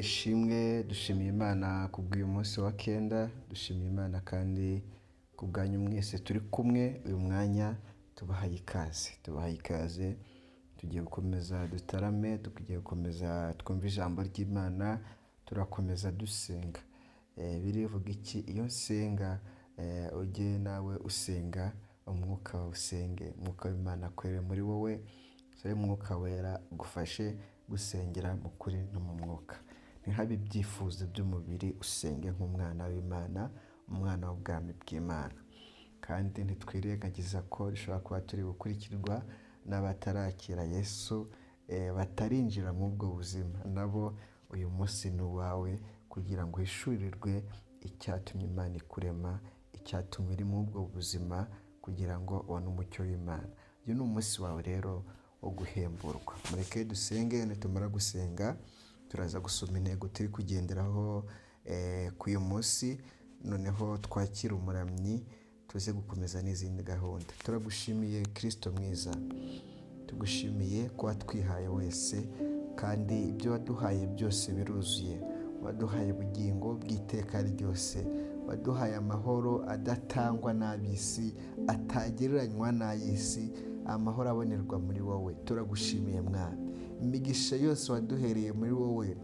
Imana ishimwe, dushimiye Imana kubw'uyu munsi wa kenda, dushimiye Imana kandi ku bwanyu mwese turi kumwe uyu mwanya, tubahaye ikaze, tubahaye ikaze, tugiye gukomeza dutarame, tugiye gukomeza twumve ijambo ry'Imana, turakomeza dusenga. Birivuga iki? Iyo nsenga, ujye nawe usenga, umwuka wawe usenge, umwuka w'Imana akorere muri wowe, usabe Umwuka Wera agufashe gusengera mu kuri no mu mwuka. Ntihabe ibyifuzo by'umubiri, usenge nk'umwana w'Imana, umwana w'ubwami bw'Imana. Kandi ntitwirengagiza ko dushobora kuba turi gukurikirwa n'abatarakira Yesu, batarinjira muri ubwo buzima. Nabo uyu munsi ni uwawe kugira ngo uhishurirwe icyatumye Imana ikurema, icyatumye uri muri ubwo buzima, kugira ngo ubone umucyo w'Imana. Uyu ni umunsi wawe rero wo guhemburwa. Mureke dusenge, nitumara gusenga turaza gusoma intego turi kugenderaho k'uyu munsi, noneho twakire umuramyi, tuze gukomeza n'izindi gahunda. Turagushimiye Kristo mwiza, tugushimiye ko watwihaye wese, kandi ibyo waduhaye byose biruzuye. Waduhaye ubugingo bw'iteka ryose, waduhaye amahoro adatangwa n'ab'isi, atagereranywa n'ay'isi, amahoro abonerwa muri wowe. Turagushimiye Mwami. Imigisha yose waduhereye muri wowe,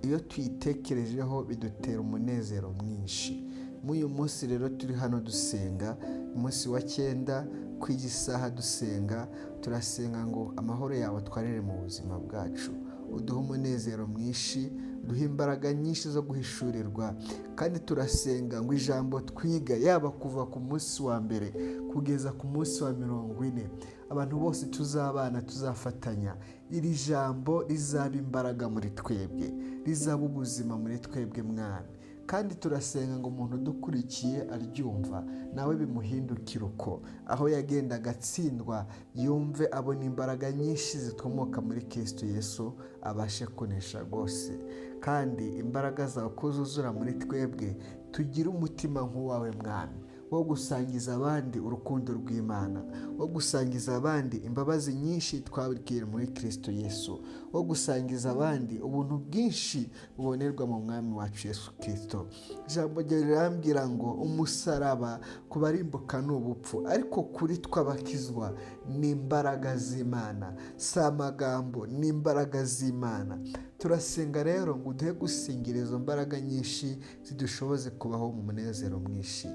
iyo tuyitekerejeho bidutera umunezero mwinshi. Muri uyu munsi rero turi hano dusenga, umunsi wa cyenda ku isaha dusenga, turasenga ngo amahoro yawe atwarire mu buzima bwacu, uduhe umunezero mwinshi, uduhe imbaraga nyinshi zo guhishurirwa. Kandi turasenga ngo ijambo twiga, yaba kuva ku munsi wa mbere kugeza ku munsi wa 40, abantu bose tuzabana, tuzafatanya, iri jambo rizaba imbaraga muri twebwe, rizaba ubuzima muri twebwe Mwami. Kandi turasenga ngo umuntu udukurikiye aryumva nawe bimuhindukire uko aho yagendaga atsindwa, yumve abona imbaraga nyinshi zikomoka muri Kristo Yesu, abashe kunesha rwose. Kandi imbaraga zawe ko zuzura muri twebwe, tugire umutima nk'uwawe Mwami, wo gusangiza abandi urukundo rw'Imana, wo gusangiza abandi imbabazi nyinshi twabwiye muri Kristo Yesu, wo gusangiza abandi ubuntu bwinshi bubonerwa mu Mwami wacu Yesu Kristo. Ijambo ryawe rirambwira ngo umusaraba ku barimbuka ni ubupfu, ariko kuri tw'abakizwa ni imbaraga z'Imana. Si amagambo, ni imbaraga z'Imana. Turasenga rero ngo uduhe gusingira izo mbaraga nyinshi zidushoboze kubaho mu munezero mwinshi.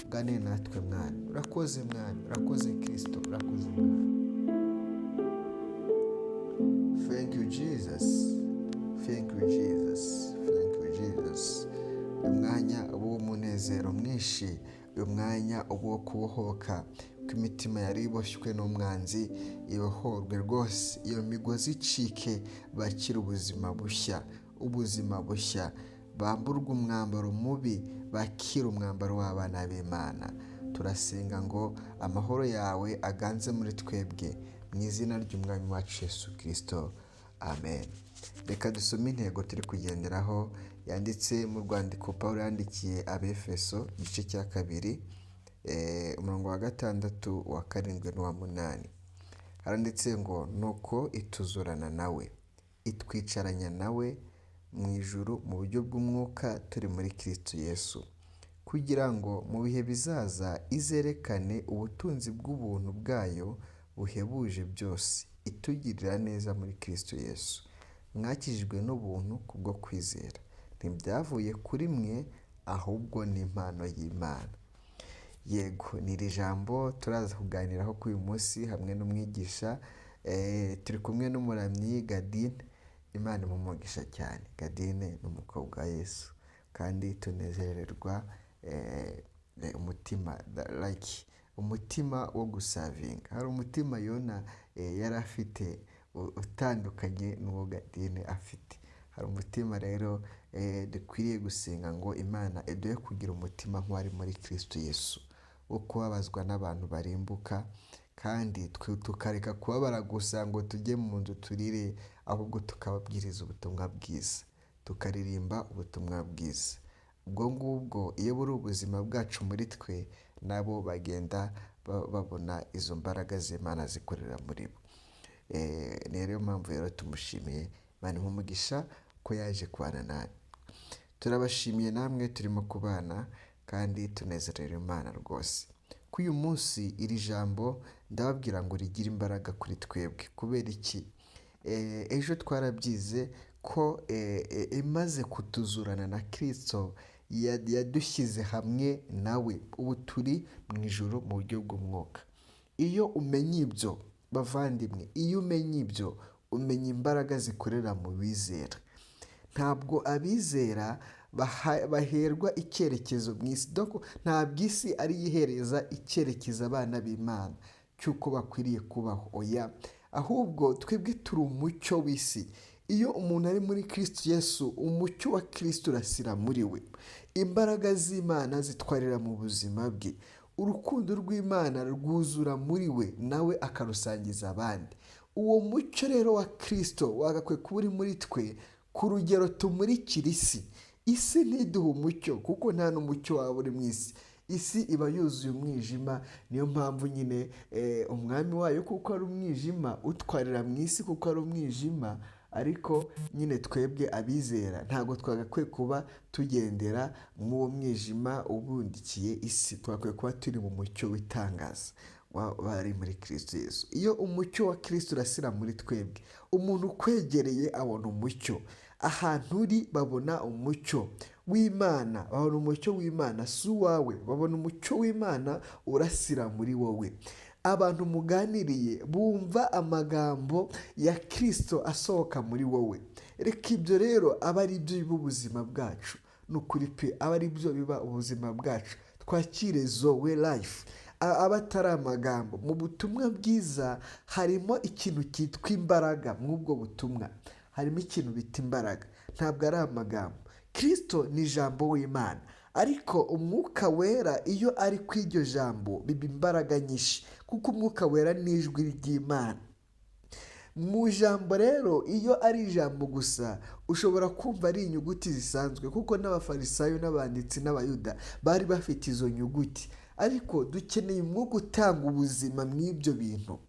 Ugane natwe Mwami. Urakoze Mwami, urakoze Kristo, urakoze Mwami. Thank you Jesus, thank you Jesus, thank you Jesus. Uyu mwanya uba uw'umunezero mwinshi, uyu mwanya uba uwo kubohoka, ko imitima yari iboshywe n'umwanzi ibohorwe rwose, iyo migozi icike, bakire ubuzima bushya, ubuzima bushya, bamburwe umwambaro mubi, bakire umwambaro w'abana b'Imana. Turasenga ngo amahoro yawe aganze muri twebwe, mu izina ry'Umwami wacu Yesu Kristo, amen. Reka dusome intego turi kugenderaho yanditse mu rwandiko Paul yandikiye Abefeso, igice cya 2, umurongo wa 6, uwa 7 n'uwa 8. Haranditse ngo nuko ituzurana nawe, itwicaranya nawe mu ijuru mu buryo bw'umwuka turi muri Kristo Yesu, kugira ngo mu bihe bizaza izerekane ubutunzi bw'ubuntu bwayo buhebuje byose, itugirira neza muri Kristo Yesu. Mwakijijwe n'ubuntu kubwo kwizera, ntibyavuye kuri mwe, ahubwo ni impano y'Imana. Yego, ni iri jambo turaza kuganiraho kuri uyu munsi hamwe n'umwigisha. Turi kumwe n'umuramyi Gadine. Imana imumugisha cyane. Gadine ni umukobwa wa Yesu, kandi tunezererwa umutima, like umutima wo guservinga. Hari umutima Yona yari afite utandukanye n'uwo Gadine afite. Hari umutima rero dukwiriye gusenga ngo Imana iduhe kugira umutima nk'uwari muri Kristo Yesu, wo kubabazwa n'abantu barimbuka, kandi tukareka kubabara gusa ngo tujye mu nzu turire, ahubwo tukababwiriza ubutumwa bwiza, tukaririmba ubutumwa bwiza. Ubwo ngubwo iyo buri ubuzima bwacu muri twe, nabo bagenda babona izo mbaraga z'Imana zikorera muri bo. Ni rero mpamvu rero tumushimiye. Imana imuhe umugisha. ko yaje kubana natwe. Turabashimiye namwe turimo kubana kandi tunezerewe Imana rwose. Kuri uyu munsi iri jambo ndababwira ngo rigire imbaraga kuri twebwe. Kubera iki? Ejo twarabyize ko imaze kutuzurana na Kristo yadushyize hamwe nawe, ubu turi mu ijuru mu buryo bw'umwuka. Iyo umenye ibyo bavandimwe, iyo umenye ibyo umenya imbaraga zikorera mu bizera. Ntabwo abizera baherwa icyerekezo mu isi, ntabwo isi ari yo ihereza icyerekezo abana b'Imana cy'uko bakwiriye kubaho, oya, ahubwo twebwe turi umucyo w'isi. Iyo umuntu ari muri Kristo Yesu, umucyo wa Kristo urasira muri we, imbaraga z'Imana zitwarira mu buzima bwe, urukundo rw'Imana rwuzura muri we, nawe akarusangiza abandi. Uwo mucyo rero wa Kristo wagakwiye kuba uri muri twe ku rugero tumurikira isi. Isi ntiduhe umucyo kuko nta n'umucyo waba uri mu isi. Isi iba yuzuye umwijima, niyo mpamvu nyine umwami wayo kuko ari umwijima, utwarira mu isi kuko ari umwijima, ariko nyine twebwe abizera ntabwo twagakwiye kuba tugendera mw'uwo mwijima ubundikiye isi, twagakwiye kuba turi mu mucyo w'itangaza bari muri Kristo Yesu. Iyo umucyo wa Kristo urasira muri twebwe, umuntu ukwegereye abona umucyo, ahantu uri babona umucyo w'Imana, babona umucyo w'Imana si uwawe, babona umucyo w'Imana urasira muri wowe. Abantu muganiriye bumva amagambo ya Kristo asohoka muri wowe. Reka ibyo rero abe ari byo biba ubuzima bwacu, ni ukuri pe, abe ari byo biba ubuzima bwacu. Twakire Zoe life, aba atari amagambo. Mu butumwa bwiza harimo ikintu cyitwa imbaraga, mw'ubwo butumwa harimo ikintu bita imbaraga, ntabwo ari amagambo. Kristo ni ijambo w'Imana, ariko umwuka wera iyo ari ku iryo jambo biba imbaraga nyinshi, kuko umwuka wera ni ijwi ry'Imana. Mu ijambo rero iyo ari ijambo gusa ushobora kumva ari inyuguti zisanzwe, kuko n'abafarisayo n'abanditsi n'abayuda bari bafite izo nyuguti, ariko dukeneye umwuka utanga ubuzima mw'ibyo bintu.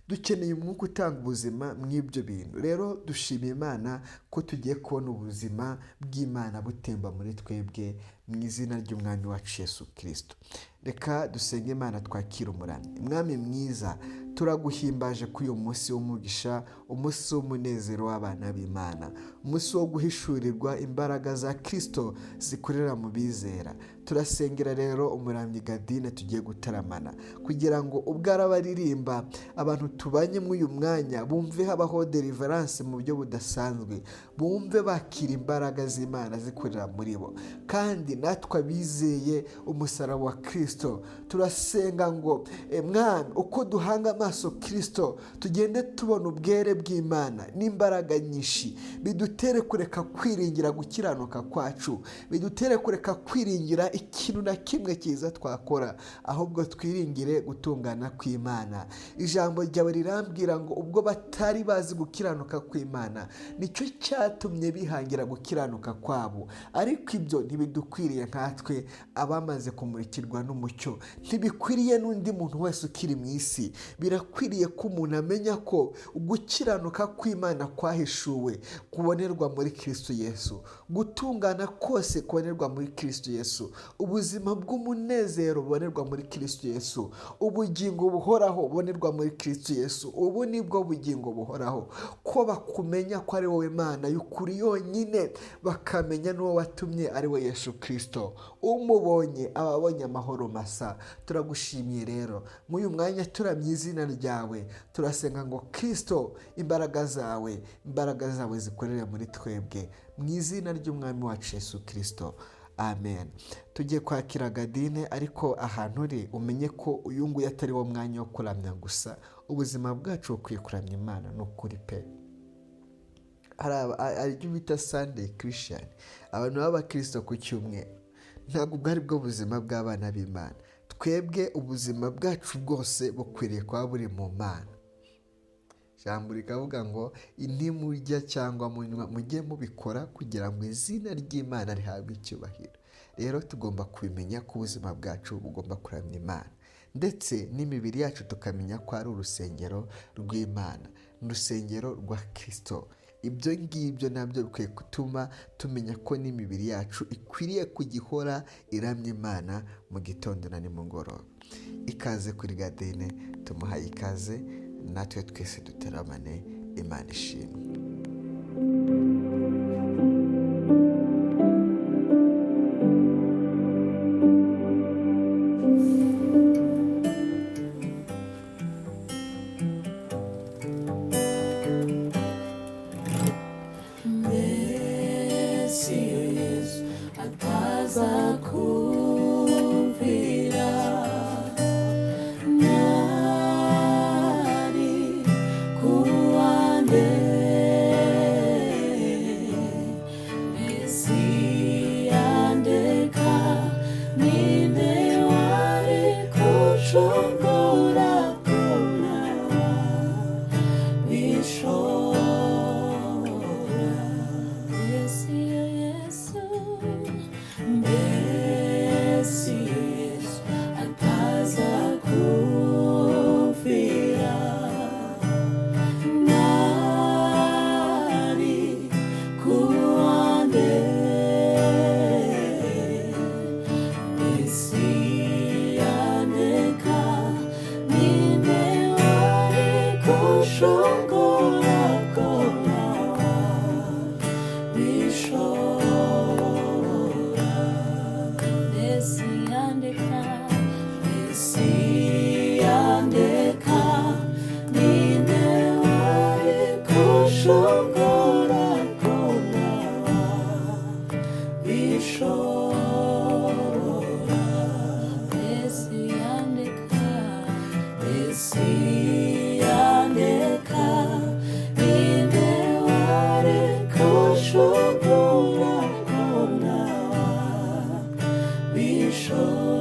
Dukeneye umwuka utanga ubuzima mw'ibyo bintu. Rero dushima Imana ko tugiye kubona ubuzima bw'Imana butemba muri twebwe mu izina ry'Umwami wacu Yesu Kristo. Reka dusenge Imana twakire umuramyi. Mwami mwiza, turaguhimbaje kuri uyu munsi w'umugisha, umunsi w'umunezero w'abana b'Imana, umunsi wo guhishurirwa imbaraga za Kristo zikorera mu bizera. Turasengera rero umuramyi Gadine tugiye gutaramana, kugira ngo ubwo araba aririmba abantu tubanye muri uyu mwanya bumve habaho deliverance mu buryo budasanzwe, bumve bakira imbaraga z'Imana zikorera muri bo. Kandi natwe abizeye umusaraba wa Kristo turasenga ngo Mwami, uko duhanga amaso Kristo tugende tubona ubwere bw'Imana n'imbaraga nyinshi, bidutere kureka kwiringira gukiranuka kwacu, bidutere kureka kwiringira ikintu na kimwe cyiza twakora, ahubwo twiringire gutungana kw'Imana. Ijambo ryawe rirambwira ngo ubwo batari bazi gukiranuka kw'Imana, nicyo cyatumye bihangira gukiranuka kwabo, ariko ibyo ntibidukwiriye nkatwe abamaze kumurikirwa n'umucyo, ntibikwiriye n'undi muntu wese ukiri mu isi. Birakwiriye ko umuntu amenya ko gukiranuka kw'Imana kwahishuwe kubonerwa muri Kristo Yesu, gutungana kose kubonerwa muri Kristo Yesu, ubuzima bw'umunezero bubonerwa muri Kristo Yesu, ubugingo buhoraho bubonerwa muri Kristo Yesu. Ubu nibwo bugingo buhoraho, ko bakumenya ko ari wowe Mana y'ukuri yonyine, bakamenya n'uwo watumye ari we Yesu Kristo. Umubonye aba abonye amahoro masa. Turagushimiye rero muri uyu mwanya turamya izina ryawe, turasenga ngo Kristo imbaraga zawe, imbaraga zawe zikorere muri twebwe, mu izina ry'Umwami wacu Yesu Kristo, amen. Tugiye kwakira Gadine, ariko ahantu uri umenye ko uyu nguyu atari wo mwanya wo kuramya gusa, ubuzima bwacu bukwiye kuramya Imana, ni ukuri pe. Hari ibyo bita Sunday Christian, abantu b'abakristo ku cyumweru. Ntabwo ubwo ari bwo buzima bw'abana b'Imana. Twebwe ubuzima bwacu bwose bukwiriye kuba buri mu Mana. Ijambo rikavuga ngo ntimurya cyangwa munywa, mujye mubikora kugira ngo izina ry'Imana rihabwe icyubahiro. Rero tugomba kubimenya ko ubuzima bwacu bugomba kuramya Imana, ndetse n'imibiri yacu tukamenya ko ari urusengero rw'Imana, urusengero rwa Kristo. Ibyo ngibyo nabyo bikwiye gutuma tumenya ko n'imibiri yacu ikwiriye kugihora iramya Imana mu gitondo na nimugoroba. Ikaze kuri Gadene, tumuhaye ikaze, natwe twese duteramane. Imana ishimwe. Mbese iyo Yesu ataza kumvira, nari kuba nde? Mbese yandeka, ninde wari kuncungura kubona bishobora? Mbese iyo Yesu, mbese iyo Yesu ataza kumvira, nari kuba nde? Mbese yandeka, ninde wari kunshungura kubona bishobora? Mbese yandeka, mbese yandeka, ninde wari kunshungura kubona bishobora? Mbese yandeka, mbese yandeka, ninde wari kunshungura kubona bishobora?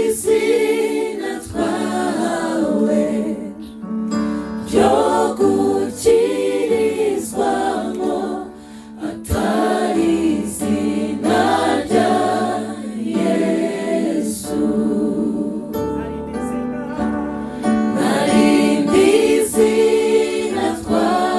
Izina twahawe ryo gukirizwamo atari izina rya Yesu, narindi zina twahawe.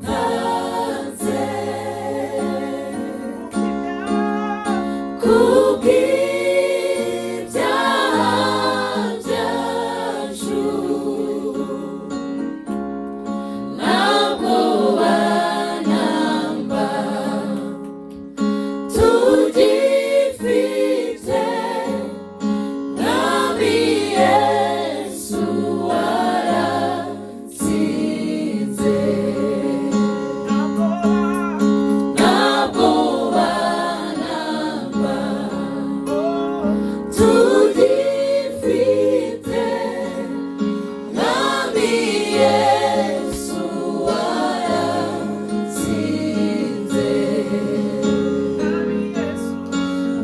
Witanze kubw'ibyaha byacu, ntabwo banamba tugifite. Mwami Yesu waratsinze, ntabwo banamba tugifite. Mwami Yesu waratsinze,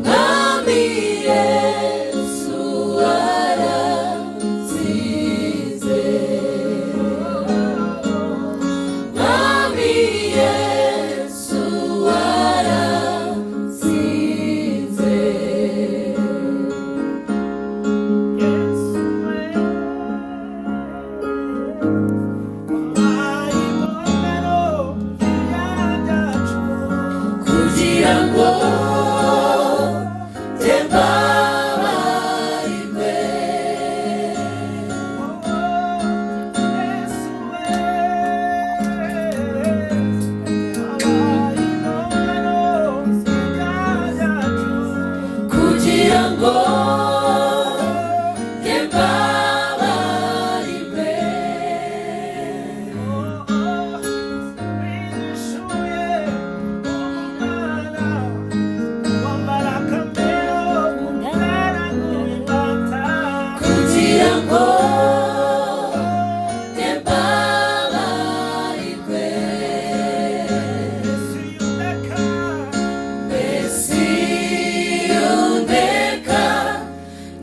Mwami Yesu waratsinze, Mwami Yesu waratsinze. Kugira ngo njye mbabarirwe, kugira ngo njye mbabarirwe, kugira ngo njye mbabarirwe. Mbese iyo undeka,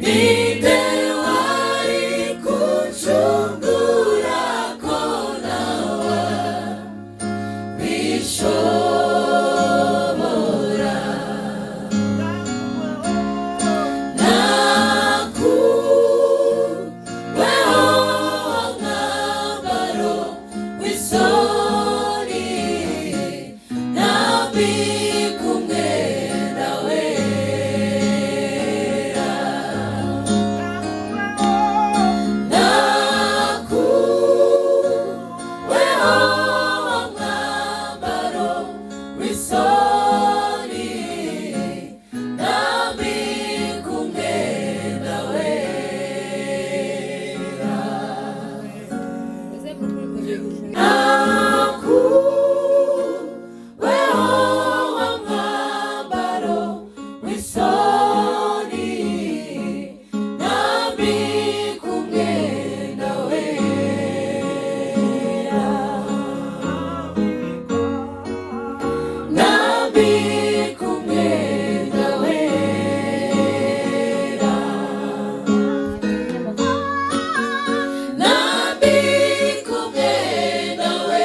ninde wari kuncungura ko nawe bishobora? Nakuweho umwambaro w'isoni, nambika umwenda wera. Nakuweho umwambaro w'isoni, nambika umwenda wera. Nakuweho umwambaro w'isoni, nambika umwenda wera. Nambika umwenda wera. Nambika umwenda wera.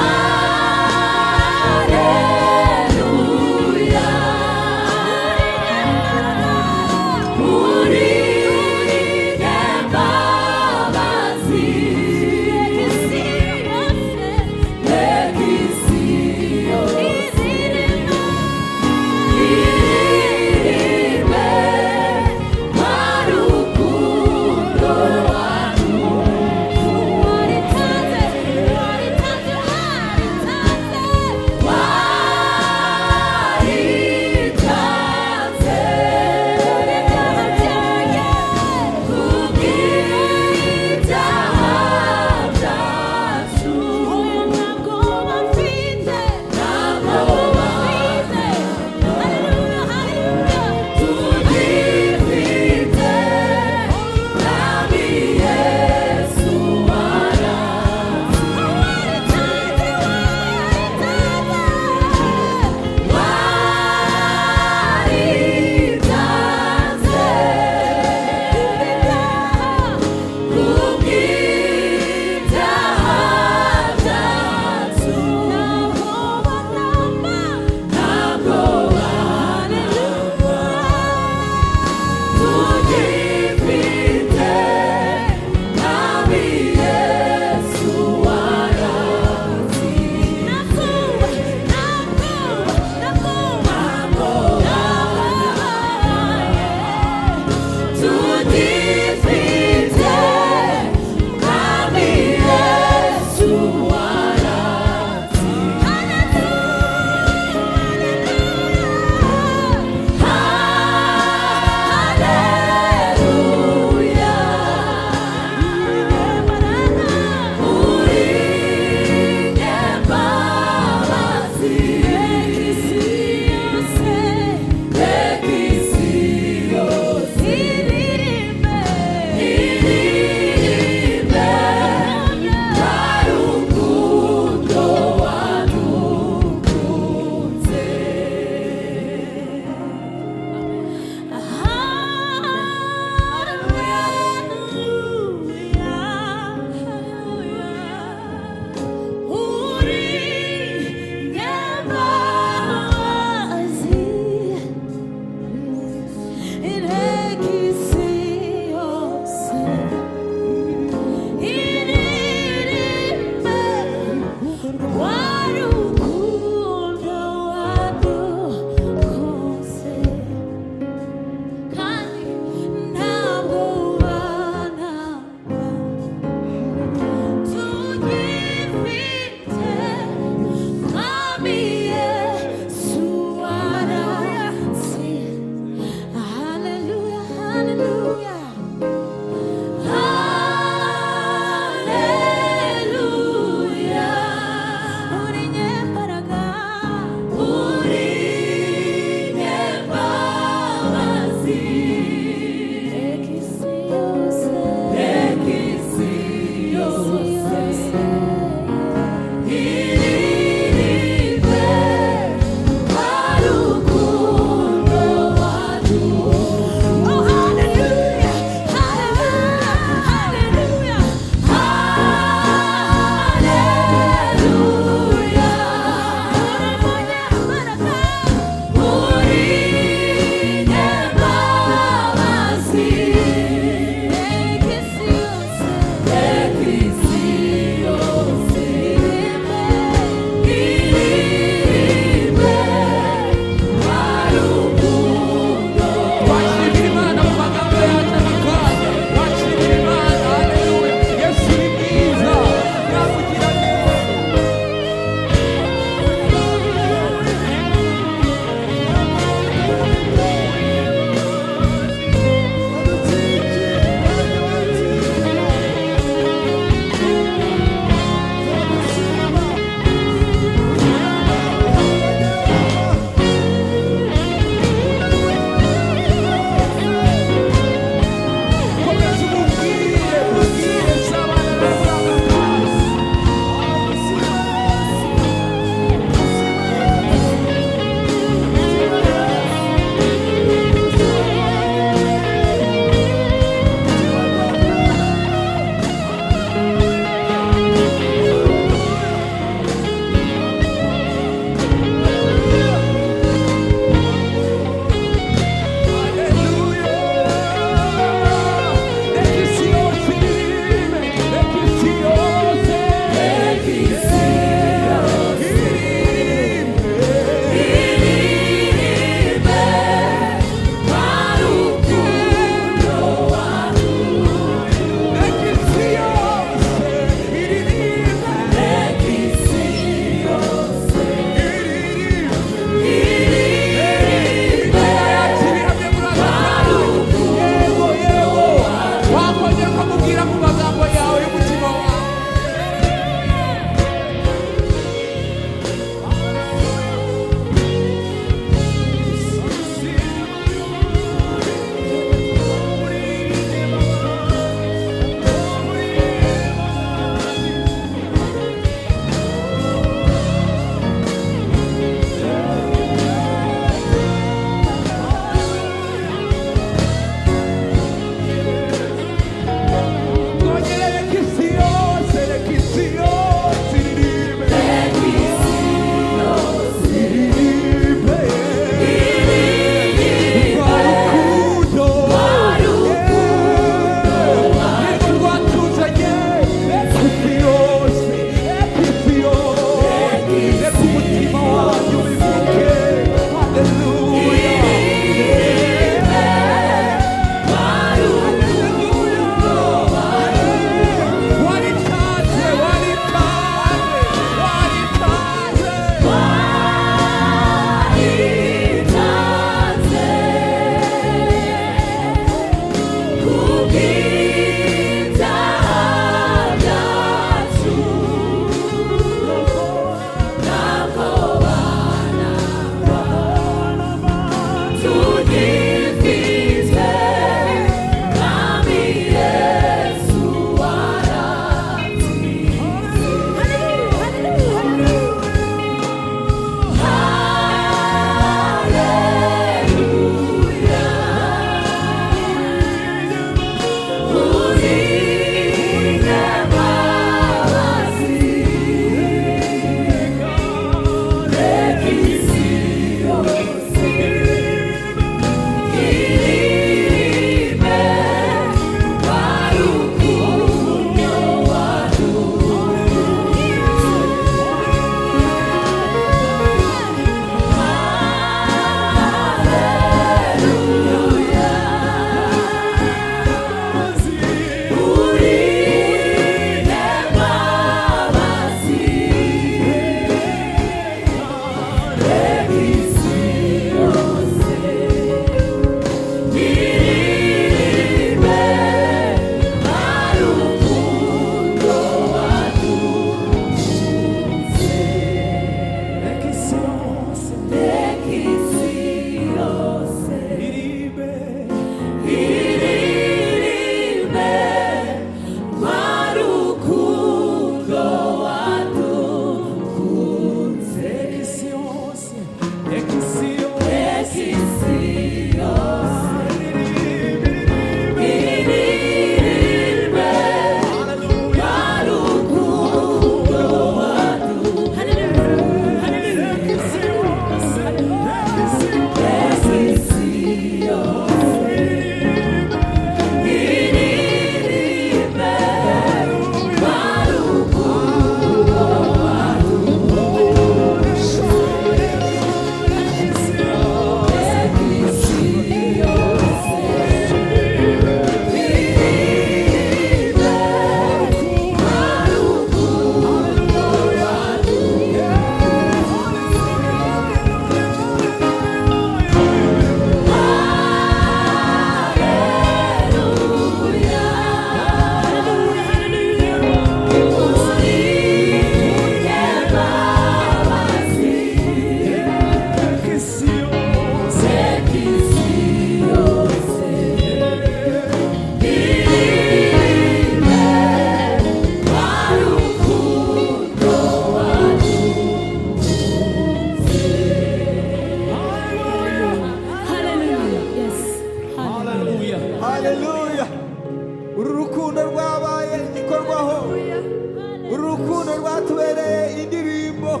Rwatubereye indirimbo,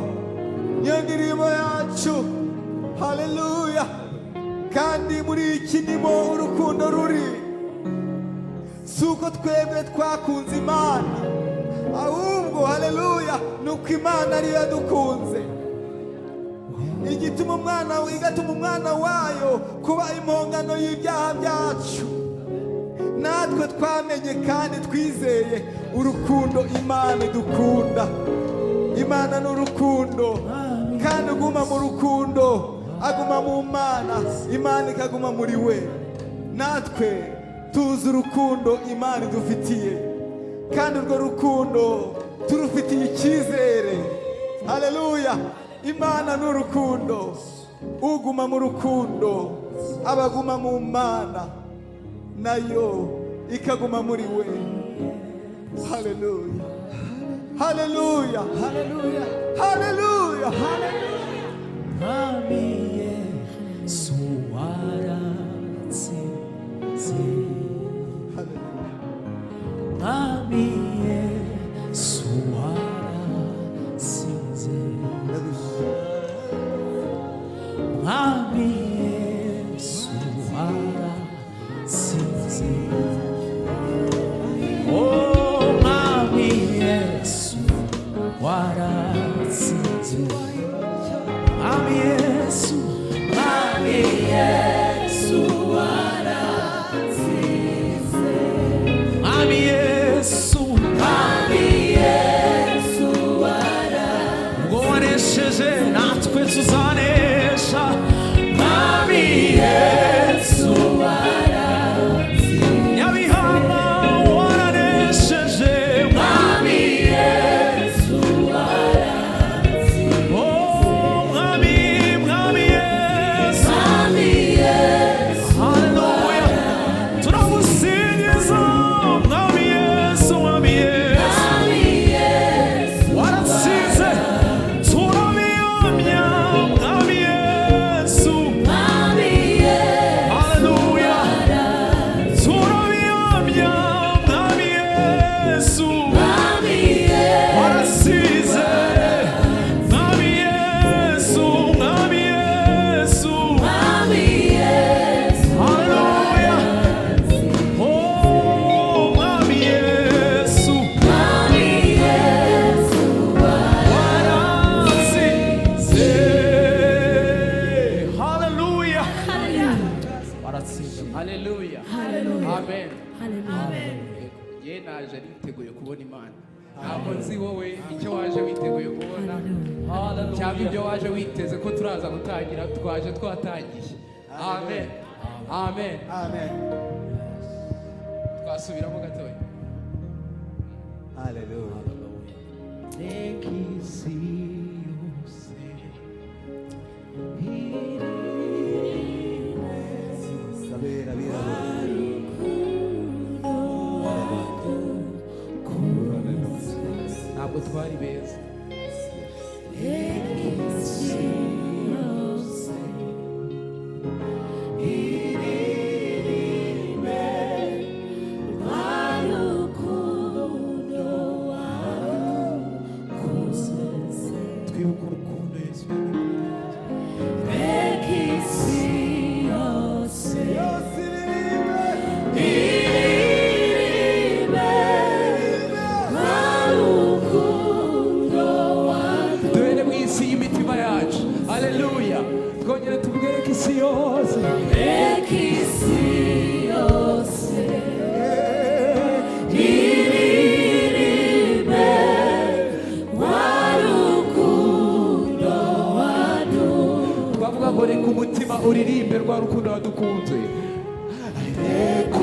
niyo ndirimbo yacu. Haleluya! Kandi muri iki nimo urukundo ruri, si uko twebwe twakunze Imana, ahubwo, haleluya, ni uko Imana ariyo yadukunze, igituma umwana, igatuma umwana wayo kuba impongano y'ibyaha byacu. Natwe twamenye kandi twizeye urukundo Imana idukunda. Imana ni urukundo, kandi uguma mu rukundo aguma mu Mana, Imana ikaguma muri we. Natwe tuzi urukundo Imana idufitiye, kandi urwo rukundo turufitiye icyizere. Haleluya! Imana ni urukundo. Uguma mu rukundo abaguma mu Mana, nayo ikaguma muri we. Haleluya, haleluya, Haleluya. haleluya. Mwami Yesu waratsinze. Mwami Yesu waratsinze. Mwami Yesu waratsinze. Oh, Mwami Yesu waratsinze. Mwami Yesu, Mwami Yesu waratsinze. Mwami Yesu, Mwami Yesu waratsinze. Ubwo wanesheje, natwe tuzanesha. Mwami Yesu waratsinze. Nyabihanga waranesheje. Mwami Yesu waratsinze. Oh, Mwami, Mwami Yesu. Haleluya. Turagusingiza, Mwami Yesu, Mwami Yesu. Waratsinze, turabihamya, Mwami Yesu. Haleluya. Turabihamya, Mwami Yesu. Waratsinze, Mwami Yesu, Mwami Yesu. Haleluya. Oh, Mwami Yesu. Waratsinze. Haleluya. Waratsinze. Haleluya, amen. Ye, naje niteguye kubona Imana. Ntabwo nzi wowe icyo waje witeguye kubona cyangwa ibyo waje witeze ko turaza gutangira. Twaje twatangiye. Amen, amen. Amen. Twasubiramo gatoya. Haleluya. Reka isi yose iririmbe. Sabera birabura. Ntabwo twari beza. Reka isi yose iririmbe rwa rukundo wadukunze. Twibuke urukundo Yesu. Reka isi yose Yose iririmbe. iririmbe rwa rukundo wadukunze. Duhere mu isi y'imitima yacu. Haleluya. Twongere tubwereke isi yose. Reka isi yose iririmbe rwa rukundo wadukunze. Twavuga ngo reka umutima uririmbe rwa rukundo wadukunze. Reka.